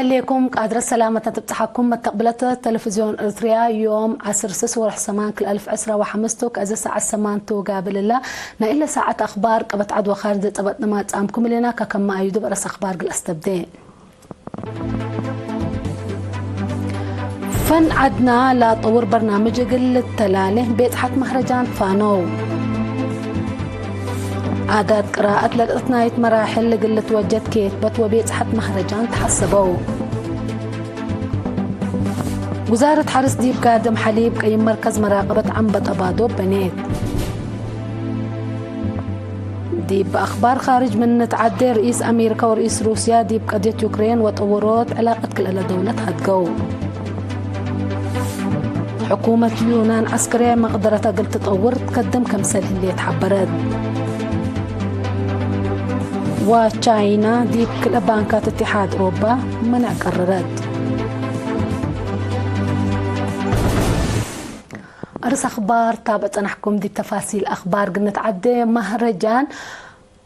ለኩም ቃድረ ሰላመታ ትብጽሓኩም መተቕብለት ቴሌቪዝዮን ኤርትርያ ዮም ዓሰርተ ሰለስተ ወርሒ ሰማን ክልተ ኣልፍ ዕስራ ወሓምስቱ ከዚ ሰዓት ሰማንቱ ጋብልላ ናይ ኢለ ሰዓት ኣኽባር ቀበት ዓድ ወኻር ዘጸበጥና ማጻምኩም ኢለና ከከማ እዩ ድበረስ ኣኽባር ግልኣስ ተብዴ። ፈን ዓድና ላጠውር በርናምጅ እግል ልተላለ ቤጽሓት ማህረጃን ፋነው። ዓዳት ቅራኣት ለልእትናይት መራሕል እግል ልትወጀድ ኬትበት ወቤጽሓት ማህረጃን ተሓሰበው። ውዛረት ሓርስ ዲብ ጋድም ሓሊብ ቀይም መርከዝ መራቀበት ዓንበጠባዶ በኔት። ዲብ ኣኽባር ኻርጅ ምን ንትዓዴ፣ ርኢስ ኣሜሪካ ወርኢስ ሩስያ ዲብ ቀድየት ዩክሬን ወጠወሮት ዕላቀት ክልኤለ ደውለት ሃድገው። ሕኩመት ዩናን ዓስከርያ መቕደረት እግል ትጠውር ትከድም ከምሰል ህሌት ሓበረት። ወቻይና ዲብ ክልኤ ባንካት እትሓድ ኦሮባ መንዕ ቀረረት። ርእስ ኣኽባር ታብዕ ጸናሕኩም ዲብ ተፋሲል ኣኽባር ግነት ዓደ ማህረጃን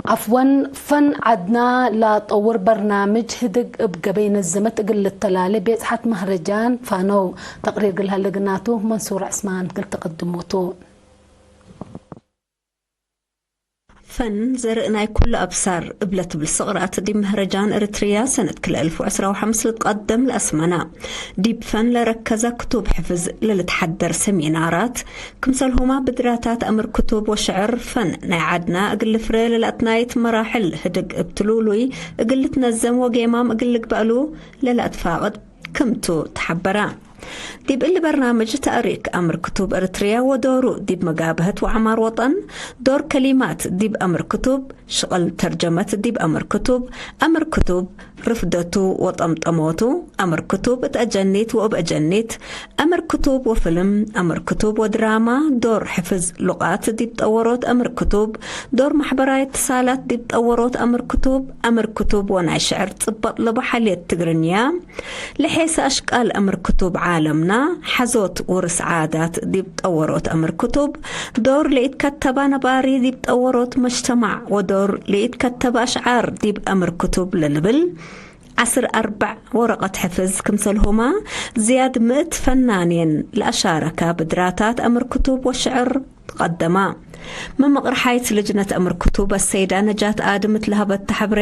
ዓፍወን ፈን ዓድና ላጠውር በርናምጅ ህድግ እብ ገበይ ነዘመት እግል ልተላለ ቤጽሓት ማህረጃን ፋነው። ተቅሪር ግልሃለ ግናቱ መንሱር ዕስማን ግል ተቀድሞቱ። ፈን ዘርኢ ናይ ኩሉ ኣብሳር እብለ ትብል ስቕራት ዲብ መህረጃን እርትርያ ሰነት ክልኤ ኣልፍ ዕስራ ወሓምስ ልትቀደም ለኣስመና። ዲብ ፈን ለረከዘ ክቱብ ሕፍዝ ለልትሓደር ሰሚናራት፣ ክምሰልሁማ ብድራታት ኣምር ክቱብ ወሸዕር ፈን ናይ ዓድና እግል ልፍረ ለላእትናይት መራሕል ህድግ እብ ትሉሉይ እግል ልትነዘም ወጌማም እግል ልግበእሉ ለላእትፋቅድ ክምቱ ተሓበራ። ዲብ እሊ በርናምጅ ተእሪክ ኣምር ክቱብ እርትርያ ወዶሩ ዲብ መጋብሀት ወዓማር ወጠን፣ ዶር ከሊማት ዲብ ኣምር ክቱብ፣ ሽቕል ተርጀመት ዲብ ኣምር ክቱብ፣ ኣምር ክቱብ፣ ርፍደቱ ወጠምጠሞቱ፣ ኣምር ክቱብ እት ኣጀኒት ወእብ ኣጀኒት፣ ኣምር ክቱብ ወፍልም፣ ኣምር ክቱብ ወድራማ፣ ዶር ሕፍዝ ሉቓት ዲብ ጠወሮት ኣምር ክቱብ፣ ዶር ማሕበራይ እትሳላት ዲብ ጠወሮት ኣምር ክቱብ፣ ኣምር ክቱብ ወናይ ሽዕር ጽበጥ ለቡ ሓልየት ትግርኛ፣ ለሔሰ ኣሽቃል ኣምር ክቱብ ዓለምና፣ ሓዞት ውርስ ዓዳት ዲብ ጠወሮት ኣምር ክቱብ፣ ዶር ለኢትከተባ ነባሪ ዲብ ጠወሮት መጅተማዕ ወዶር ለኢትከተባ ኣሽዓር ዲብ ኣምር ክቱብ ለልብል ዓስር ኣርባዕ ወረቐት ሕፍዝ ክምሰልሁማ ዝያድ ምእት ፈናኔን ለኣሻረካ ብድራታት ኣምር ክቱብ ወሽዕር ትቐደማ። መመቕርሓይት ልጅነት ኣምር ክቱብ ኣሰይዳ ነጃት ኣድም እት ለሀበት ተሐብሬ፣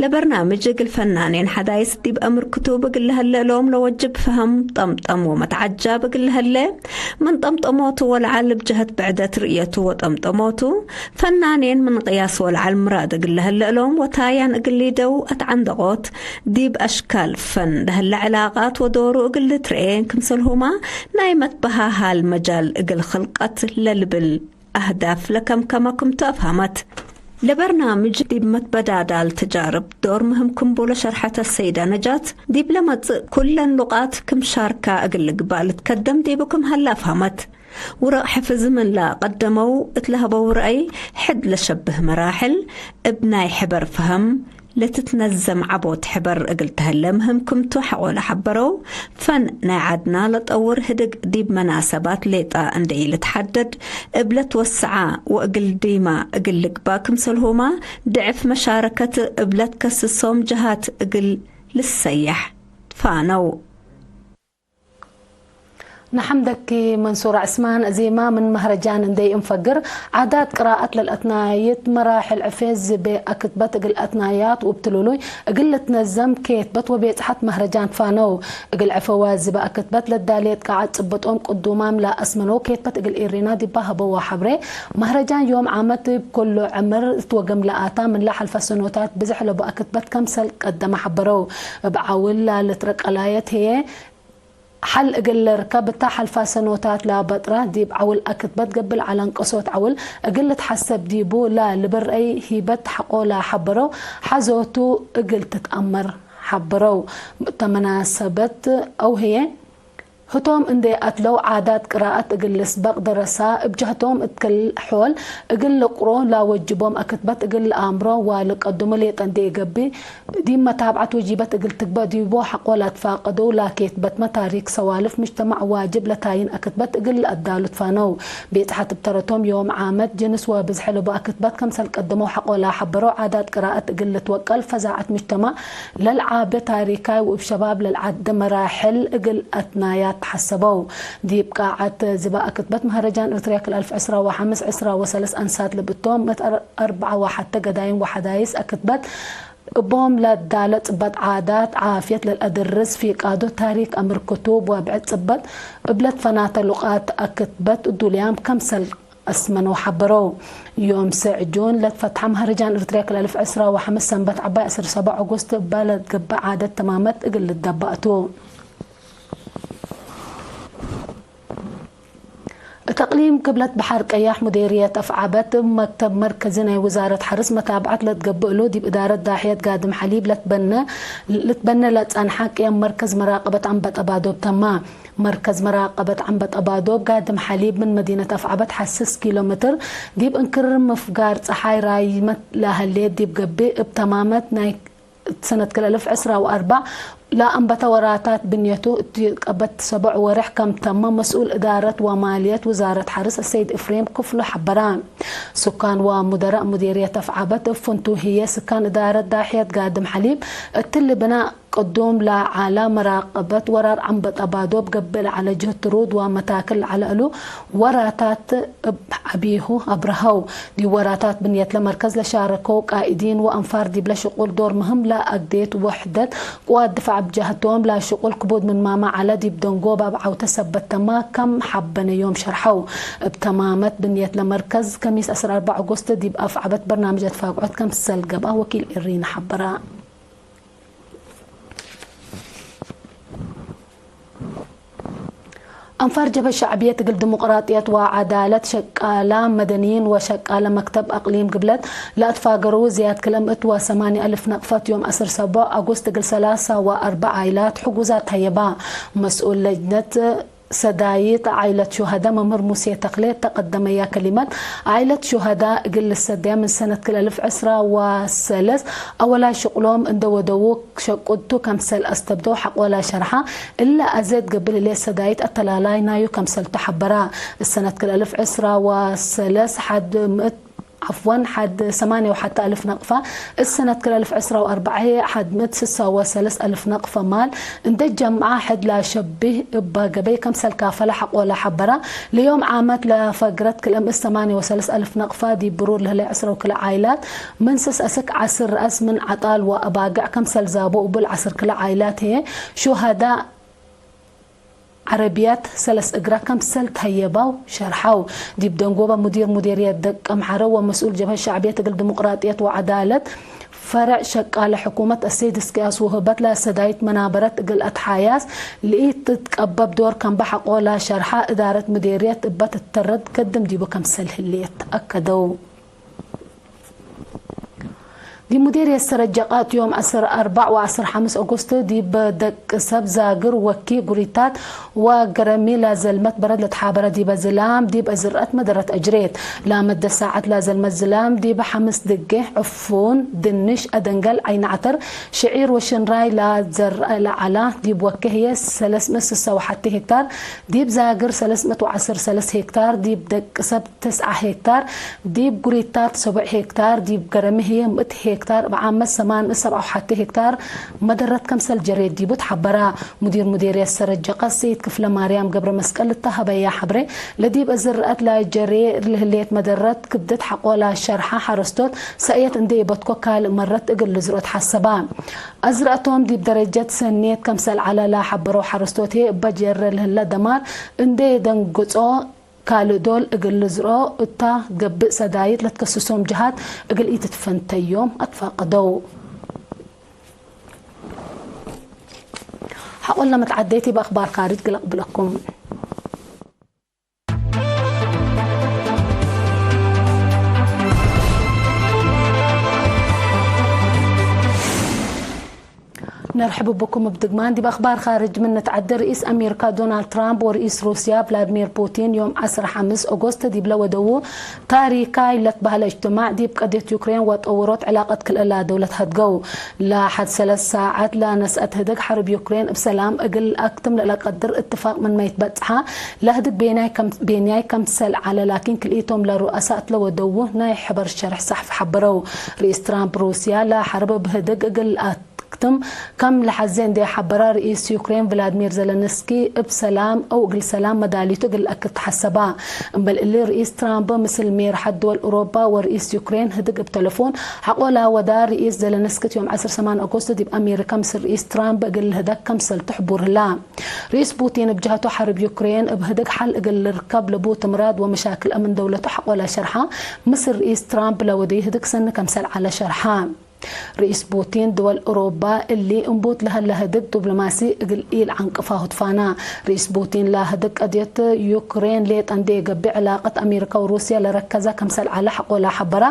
ለበርናምጅ እግል ፈናኔን ሐዳይስ ዲብ ኣምር ክቱብ እግል ለሀለ እሎም ለወጅብ ፈሀም ጠምጠም ወመትዓጃብ እግል ለሀለ፣ ምን ጠምጠሞቱ ወለዓል እብ ጀሀት ብዕደት ርእየቱ ወጠምጠሞቱ፣ ፈናኔን ምን ቅያስ ወለዓል ምራድ እግል ለሀለ እሎም ወታያን እግል ሊደው ኣትዓንደቆት፣ ዲብ ኣሽካል ፈን ለሀለ ዕላቃት ወዶሩ እግል ልትርኤ ክምሰልሁማ ናይ መትበሃሃል መጃል እግል ክልቀት ለልብል ኣህዳፍ ለከምከመ ክምቱ ኣፍሀመት። ለበርናምጅ ዲብ መትበዳዳል ተጃርብ ዶር ምህም ክምቡ ለሸርሐት ኣሰይዳ ነጃት፣ ዲብ ለመጽእ ኩለን ሉቃት ክም ሻርካ እግል ልግባእ ልትከደም ዲቡ ክም ሀለ ኣፍሀመት። ውረቅ ሕፍዝ ምን ለቀደመው እት ለሀበው ረአይ፣ ሕድ ለሸብህ መራሕል እብ ናይ ሕበር ፈሀም ለትትነዘም ዐቦት ሕበር እግል ተሀለ ምህም ክምቱ ሐቆ ለሐበረው፣ ፈን ናይ ዐድና ለጠውር ህድግ ዲብ መናሰባት ሌጣ እንዴ ኢልትሐደድ እብ ለትወሰዓ ወእግል ዲማ እግል ልግባእ ክምሰልሁማ ድዕፍ መሻረከት እብ ለትከስሶም ጀሃት እግል ልሰየሕ ትፋነው። ንሐምደኪ መንሱር ዕስማን፣ እዚማ ምን መህረጃን እንደይ እንፈግር፣ ዓዳት ቅራኣት ለልአትናይት መራሕል ዕፌ ዝቤ ኣክትበት እግል ኣትናያት ውብ ትሉሉይ እግል ልትነዘም ኬትበት ወቤጽሓት መህረጃን ፋነው። እግል ዕፌዋ ዝቤ ኣክትበት ለዳሌት ቃዓት ጽብጦም ቅዱማም ለኣስመነው ኬትበት እግል ኤሪና ዲባ ሀበዋ ሐብሬ፣ መህረጃን ዮም ዓመት እብ ኩሉ ዕምር እትወገም ለኣታ ምን ለሐልፈ ሰኖታት ብዝሕ ለቡ ኣክትበት ከምሰል ቀደመ ሐበረው። እብ ዓውል ላልትረቀላየት ህዬ፣ ሐል እግል ልርከብ እታ ሐልፋ ሰኖታት ለበጥረ ዲብ ዐውል ኣክትበት ገብእ ለዐለ እንቅሶት ዐውል እግል ልትሐሰብ ዲቡ ለልብል ረአይ ሂበት ሐቆ ለሐበረው ሐዞቱ እግል ትትአመር ሐበረው። እተ መናሰበት አው ህዬ ህቶም እንዴ ኣትለው ዓዳት ቅራኣት እግል ልስበቅ ደረሳ እብ ጀህቶም እትክል ሖል እግል ልቅሮ ላወጅቦም ኣክትበት እግል ልኣምሮ ዋልቀዱሙ ሌጠ እንዴ እገብእ ዲብ መታብዓት ወጂበት እግል ትግበእ ዲቦ ሐቆ ላትፋቀደው ላኬትበትመ ታሪክ ሰዋልፍ ምጅተማዕ ዋጅብ ለታይን ኣክትበት እግል ልኣዳሉ ትፋነው። ቤጽሐት እብ ተረቶም ዮም ዓመት ጅንስ ወብዝሐ ልቡ ኣክትበት ከምሰል ቀደመው ሐቆ ላሐበረው ዓዳት ቅራኣት እግል ልትወቀል ፈዛዐት ምጅተማዕ ለልዓበ ታሪካይ ወእብ ሸባብ ለልዓደ መራሕል እግል ኣትናያ ተሐሰበው። ዲብ ቃዓት ዝባ ኣክትበት መሀረጃን እርትርያ ክል ኣልፍ ዕስራ ወሐምስ ዕስራ ወሰለስ ኣንሳት ልብቶም እት ኣር-፣ ኣርብዓ ወሐተ ገዳይም ወሐዳይስ ኣክትበት እቦም ለዳለ ጽበት ዓዳት ዓፍየት ለልአድርስ ፊቃዶ ታሪክ ኣምርክቱ ብወብዐ ጽበት እብለት ፈናተ ሉቃት ኣክትበት እዱልያም ከምሰል ኣስመነው ሐበረው። ዮም ሰዕ ጁን ለትፈትሐ መሀረጃን እርትርያ ክል ኣልፍ ዕስራ ወሐምስ ሰንበት ዐባይ ዕስር ሰበዕ ኦጎስት እባ ለትገብእ ዓደት ተማመት እግል ልደባእቱ። እት ኣቅሊም ግብለት በሐር ቀያሕ ሙዴርየት ኣፍዓበት እብ መክተብ መርከዚ ናይ ውዛረት ሐርስ መታብዐት ለትገብእሉ ዲብ እዳረት ዳሕየት ጋድም ሐሊብ ለትበነ፣ ልትበነ ለጸንሐ ቅየም መርከዝ መራቀበት ዐንበጠባዶብ ተማ። መርከዝ መራቀበት ዐንበጠባዶብ ጋድም ሐሊብ ምን መዲነት ኣፍዓበት ሐስስ ኪሎ ሜትር ዲብ እንክር ምፍጋር ጸሓይ ራይመት ለሀሌት ዲብ ገብእ እብ ተማመት ናይ እት ሰነት ክል ኣልፍ ዕስራ ወአርባዕ ለአንበተ ወራታት ብንየቱ እት ቀበት ሰቦዕ ወርሕ ከም ተመ መስኡል እዳረት ወማልየት ውዛረት ሐርስ አሰይድ እፍሬም ክፍሉ ሐበራ። ሱካን ወሙደራእ ሙዴርየት አፍዓበት እብ ፍንቱ ህዬ ስካን እዳረት ዳሕየት ጋድም ሐሊብ እትሊ ብናእ ቅዱም ለዐለ መራቀበት ወራር ዐንበጠባዶብ ገብእ ለዐለ ጅህት ትሩድ ወመታክል ለዐለ እሉ ወራታት እብ ዐቢሁ አብረሀው። ዲብ ወራታት ብንየት ለመርከዝ ለሻረከው ቃኢዲን ወአንፋር ዲብለ ሽቁል ዶር ምህም ለአግዴት ውሕደት ቅዋት ድፋዕ ብጀህቶም ለሽቁል ክቡድ ምንማመ ዐለ። ዲብ ደንጎብ አብ ዐውተ ሰበት ተማ ከም ሐበነ ዮም ሸርሐው። እብ ተማመት ብንየት ለመርከዝ ከሚስ ዕስራ ወአርባዕ ኦጎስት ዲብ አፍዓበት በርናምጅ አትፋግዖት ከምሰል ገብአ ወኪል ኤሪና ሐበራ። አንፋር ጀብሀት ሸዕብየት እግል ዲሞቅራጥየት ወዐዳለት ሸቃላ መደንይን ወሸቃለ መክተብ አቅሊም ግብለት ለአትፋገሩ ዝያድ ክል ምእት ወሰማንየ አልፍ ነቅፈት ዮም ዐስር ሰቦዕ አጉስት እግል ሰላሳ ወአርበዕ ዓይላት ሕጉዛት ሀየባ። መስኡል ለጅነት ሰዳይት ዓይለት ሹሀዳ መምህር ሙሴ ተክሌ ተቀደመያ ከሊመት፣ ዓይለት ሹሀዳ እግል ልሰደያ ምን ሰነት ክል አልፍ ዕስራ ወሰለስ አወላይ ሽቁሎም እንደ ወደዉ ሸቁድቱ ከምሰል አስተብደው ሐቆላ ሸርሓ፣ እለ አዜ ትገብእ ህሌት ሰዳይት አተላላይ ናዩ ከምሰልቱ ሐበራ። እሰነት ክል አልፍ ዕስራ ወሰለስ ሐድ ምእት ዓፍወን፣ ሐድ ሰማንየ ወሐተ አልፍ ነቅፋ፣ እሰነት ክል አልፍ ዕስራ ወአርበዕ ሐድ ምእት ስሳ ወሰለስ አልፍ ነቅፋ ማል እንደ ጀምዓ ሕድ ላሸብህ እባ ገበይ ከምሰል ካፈለ ሐቆላ ሐበራ። ለዮም ዓመት ለፈግረት ክል ምእት ሰማንየ ወሰለስ አልፍ ነቅፋ ዲብ ብሩር ለህለ ዕስራ ወክልኤ ዓይላት ምን ስስ አስክ ዐስር ረአስ ምን ዐጣል ወአባግዕ ከምሰል ዛቦ እቡ ለዐስር ክልኤ ዓይላት ህዬ ሹሀዳ ዐረብያት ሰለስ እግራ ከምሰል ተሀየባው ሸርሐው። ዲብ ደንጎበ ሙዲር ሙዴርየት ደቀምሐረ ወመስኡል ጀብሀት ሸዕብየት እግል ዲሞቅራጥየት ወዐዳለት ፈረዕ ሸቃለ ሕኩመት አሰይድ እስቅያስ ውህበት ለሰዳይት መናበረት እግል አትሓያስ ለኢትትቀበብ ዶር ከምበ ሐቆላ ሸርሐ እዳረት ሙዴርየት እበ ትተረድ ከድም ዲቡ ከምሰል ህሌት አከደው። ዲብ ሙዴርየት ሰረጀቃ እት ዮም ዐስር አርበዕ ወዐስር ሐምስ ኦጉስት ዲብ ደቅ ሰብ ዛግር ወኪ ጉሪታት ወገረሚ ላዘልመት በረድ ለትሓበረ ዲበ ዝላም ዲብ እዝርአት መደረት አጅሬት። ላመደ ሳዐት ላዘልመት ዝላም ዲብ ሐምስ ድጌ፣ ዕፉን፣ ድንሽ፣ አደንገል፣ ዓይኒ ዐተር፣ ሽዒር ወሽንራይ ላዘርአ ለዐላ ዲብ ወኪ ህዬ ሰለስ ምእት ስሳ ወሐተ ሄክታር፣ ዲብ ዛግር ሰለስ ምእት ወዐስር ሰለስ ሄክታር፣ ዲብ ደቅ ሰብ ተስዓ ሄክታር፣ ዲብ ጉሪታት ሰቡዕ ሄክታር፣ ዲብ ገረሚ ህዬ ምእት ሄክታር፣ እብ ዓመት ሰማን ምእት ሰብዓ ወሐተ ሄክታር መደረት ከምሰል ጀሬ ዲቡ ተሓበራ። ሙዲር ሙዴርየት ሰረጀቃ ሰይድ ክፍለ ማርያም ገብረ መስቀል እተ ሀበያ ሐብሬ፣ ለዲብ እዝርአት ላጀሬ ለህሌት መደረት ክብደት ሐቆላ ሸርሓ ሐረስቶት ሰእየት እንዴ ኢበትኮ ካልእ መረት እግል ልዝርኦ ተሓሰባ። አዝርአቶም ዲብ ደረጀት ሰኔት ከምሰል ዐለ ለሐበረው ሐረስቶት ህዬ እበ ጀሬ ለህለ ደማር እንዴ ደንግጾ ካልእ ዶል እግል ልዝርኦ እታ ገብእ ሰዳይት ለትከስሶም ጀሃት እግል ኢትትፈንተዮም አትፋቀደው። ሐቆለ መትዓደይቲ በአክባር ካርጅ ግል አቅብለኩም። ነርሕብብኩም ብድግማን ዲብ ኣኽባር ኻርጅ ምንትዓዲ ርኢስ ኣሜሪካ ዶናልድ ትራምፕ ወርኢስ ሩስያ ቭላድሚር ፑቲን ዮም ዓሰርተ ሓሙሽተ ኦጎስት ዲብለ ወደዉ ታሪካይ ለትባህለ እጅትማዕ ዲብ ቀድየት ዩክሬን ወጠውሮት ዕላቀት ክልእላ ደውለት ሃድገው። ላሓድ ሰለስ ሰዓት ላነስአት ህደግ ሓርብ ዩክሬን እብ ሰላም እግል ኣክትም ለለቀድር እትፋቅ ምን መይት በጽሓ ለህድግ ቤንያይ ከምሰል ዓለ ላኪን ክልኢቶም ለሩአሳት ለወደዉ ናይ ሕበር ሸርሕ ሳሕፍ ሓበረው። ርኢስ ትራምፕ ሩስያ ላሓርብ ብህድግ እግል ኣክትም ከም ለሓዜ እንዴ ሓበራ ርኢስ ዩክሬን ቭላድሚር ዘለንስኪ እብ ሰላም እው እግል ሰላም መዳሊቱ እግል ኣክድ ተሓሰባ። እምበል እሊ ርኢስ ትራምፕ ምስል ሜርሓት ድወል ኡሮባ ወርኢስ ዩክሬን ህድግ እብ ተለፎን ሓቆላ ወዳ። ርኢስ ዘለንስኪ ዮም ዓሰርተ ሰማን ኦጎስት ዲብ ኣሜሪካ ምስል ርኢስ ትራምፕ እግል ህደግ ከምሰልቱ ሕቡር ህላ። ርኢስ ፑቲን እብ ጃህቱ ሓርብ ዩክሬን እብ ህድግ ሓል እግል ልርከብ ለቡ ትምራድ ወመሻክል ኣምን ደውለቱ ሓቆላ ሸርሓ ምስል ርኢስ ትራምፕ ለወደይ ህድግ ሰኒ ከምሰል ዓለ ሸርሓ። ርኢስ ፑቲን ድወል ኡሮባ እሊ እምቡት ለሀለ ህድግ ዲብሎማሲ እግል ኢል ዓንቅፋ ሁትፋና። ርኢስ ፑቲን ላህድግ ቀድየት ዩክሬን ሌጠ እንዴ ገብእ ዕላቀት ኣሜሪካ ወሩስያ ለረከዛ ከምሰል ዓለ ሓቆላ ሓበራ።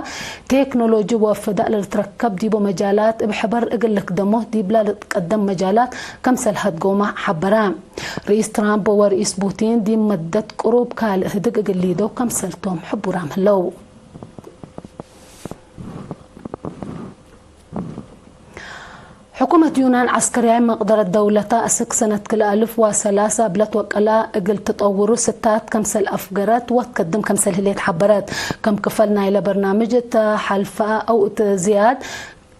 ቴክኖሎጂ ወፍዳእ ለልትረከብ ዲቦ መጃላት እብ ሕበር እግል ልክደሞ ዲብላ ልትቀደም መጃላት ከምሰል ሀድጎማ ሓበራ። ርኢስ ትራምፕ ወርኢስ ፑቲን ዲብ መደት ቅሩብ ካልእ ህድግ እግል ሊደው ከምሰልቶም ሕቡራም ህለው። ሕኩመት ዩናን ዓስከርያይ መቅደረት ደውለታ እስክ ሰነት ክልኣልፍ ወሰላሳ ብለት ወቀላ እግል ትጠውሩ ስታት ከምሰል ኣፍገረት ወትከድም ከምሰል ህሌት ሓበረት። ከም ክፈል ናይለ በርናምጅ እተ ሓልፋ ኣው እት ዝያድ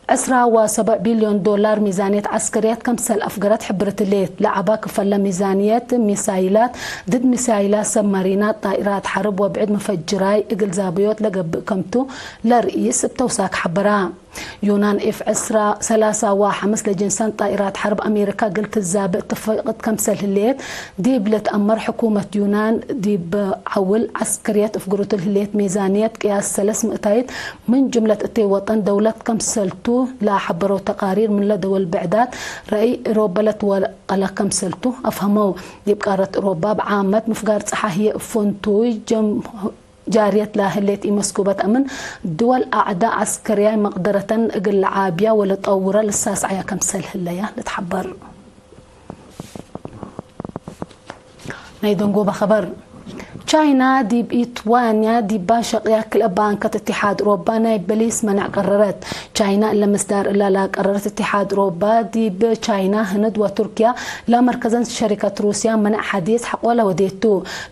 ዕስራ ወሰብዕ ቢልዮን ዶላር ሚዛንየት ዓስከርያት ከምሰል ኣፍገረት ሕብርት ሌት። ለዓባ ክፈለ ሚዛንየት ሚሳይላት ድድ ሚሳይላት ሰብመሪናት ጣኢራት ሓርብ ወብዕድ መፈጅራይ እግል ዛብዮት ለገብእ ከምቱ ለርእይስ እብ ተውሳክ ሓበራ። ዩናን ኤፍ ዕስራ ሰላሳ ወሓምስ ለጅንሰን ጣኢራት ሓርብ ኣሜሪካ ግል ትዛብእ ትፈቅድ ከምሰል ህልየት ዲብ ልትኣመር ሕኩመት ዩናን ዲብ ዓውል ዓስከርየት እፍግሩቱ ልህልየት ሜዛንየት ቅያስ ሰለስ ምእታይት ምን ጅምለት እተይ ወጠን ደውለት ከምሰልቱ ለሓበረው ተቃሪር ምን ለደወል ብዕዳት ረእይ ሮበ ለትወቀለ ከምሰልቱ ኣፍሀመው። ዲብ ቃረት ሮባ ብዓመት ምፍጋር ጸሓህየ እፎንቱይ ጀም ጃርየት ላህሌት ኢመስኩበት ኣምን ድወል ኣዕዳ ዓስከርያይ መቅደረተን እግል ለዓብያ ወለጠውረ ልሳስዓያ ከምሰል ህለያ ልትሓበር። ናይ ደንጎባ ኸበር። ቻይና ዲብ ኢትዋንያ ዲባ ሸቅያ ክልአ ባንከት እትሓድ ሮባ ናይ በሊስ መነዕ ቀረረት። ቻይና እለ ምስዳር እላ ላቀረረት እትሓድ ሮባ ዲብ ቻይና ህንድ ወቱርክያ ላመርከዘን ሸሪከት ሩስያ መነዕ ሓዲስ ሓቆላ ወዴቱ።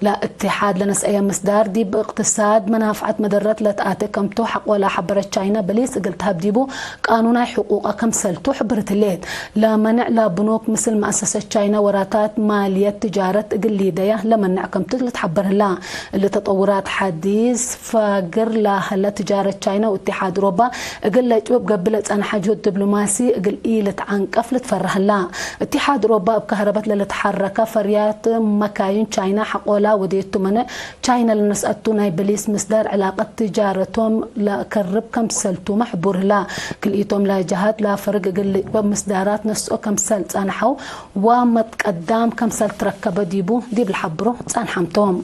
ላእትሓድ ለነስአየ ምስዳር ዲብ እቅትሳድ መናፍዓት መደረት ለትኣተ ከምቱ ሓቆላ ሓበረት ቻይና በሊስ እግል ተሃብ ዲቡ ቃኑናይ ሕቁቃ ከምሰልቱ ሕብርት ሌት። ለመንዕ ላብኑክ ምስል መኣሰሰት ቻይና ወራታት ማልየት ትጃረት እግል ሊደያ ለመንዕ ከምቱ ልትሓበር ህላ። እሊ ተጠውራት ሓዲስ ፋግር ላሀለ ትጃረት ቻይና ወእትሓድ ሮባ እግል ለጭብብ ገብእ ለጸንሐ ጅሁድ ዲብሎማሲ እግል ኢልትዓንቀፍ ልትፈርህ ህላ። እትሓድ ሮባ እብ ከህረበት ለልትሓረካ ፈርያት መካይን ቻይና ሓቆላ ወዴቱ መነ ቻይና ለነስአቱ ናይ በሊስ ምስዳር ዕላቀት ትጃረቶም ለከርብ ከምሰልቱ መሕቡር ህላ። ክልኢቶም ላጀሃት ላፈርግ እግል ልጭበብ ምስዳራት ነስኦ ከምሰል ጸንሐው ወመትቀዳም ከምሰል ትረከበ ዲቡ ዲብ ልሓብሮ ጸንሐምቶም።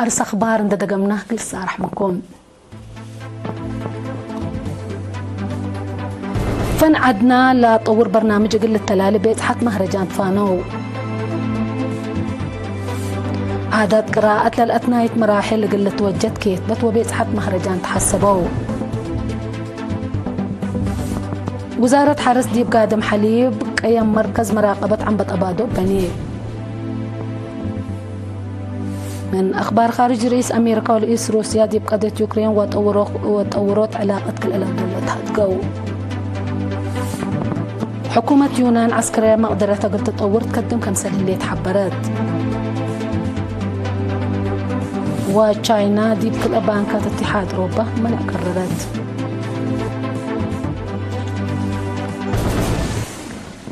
ኣርስ ኣኽባር እንደ ደገምና ግልስ ኣራሕመኩም። ፈን ዓድና ላጠውር በርናምጅ እግል ልተላሊ ቤጽሓት ማህረጃን ፋነው። ዓዳት ቅራኣት ለልአትናይት መራሕል እግል ልትወጀት ኬትበት ወቤጽሓት ማህረጃን ተሓሰበው። ውዛረት ሓረስ ዲብ ጋድም ሓሊብ ቀየም መርከዝ መራቀበት ዓንበጣ ባዶ በኒ። ምን ኣኽባር ኻርጅ ርኢስ ኣሜሪካ ወልኢስ ሩስያ ዲብ ቀደት ዩክሬን ወጠውሮት ዕላቀት ክልእላ ዶለት ሃድገው። ሕኩመት ዩናን ዓስከርያ መቅደረት እግል ትጠውር ትከድም ከምሰል ህሌት ሓበረት። ወቻይና ዲብ ክልአ ባንካት እትሓድ ሮባ መነዕ ቀረረት።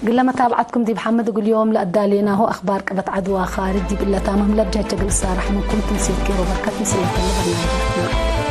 ግለ መታብዓትኩም ዲብ ሓምድ እግል ዮም ለኣዳሌናሁ ኣኽባር ቅበት ዓድዋ ኻርጅ ዲብ እለ ታማም ለብጃጀ እግል እሳራሕ ምንኩም ትንሴት ጌሮ በርከት ምስለኩም ለበርናምጃትና።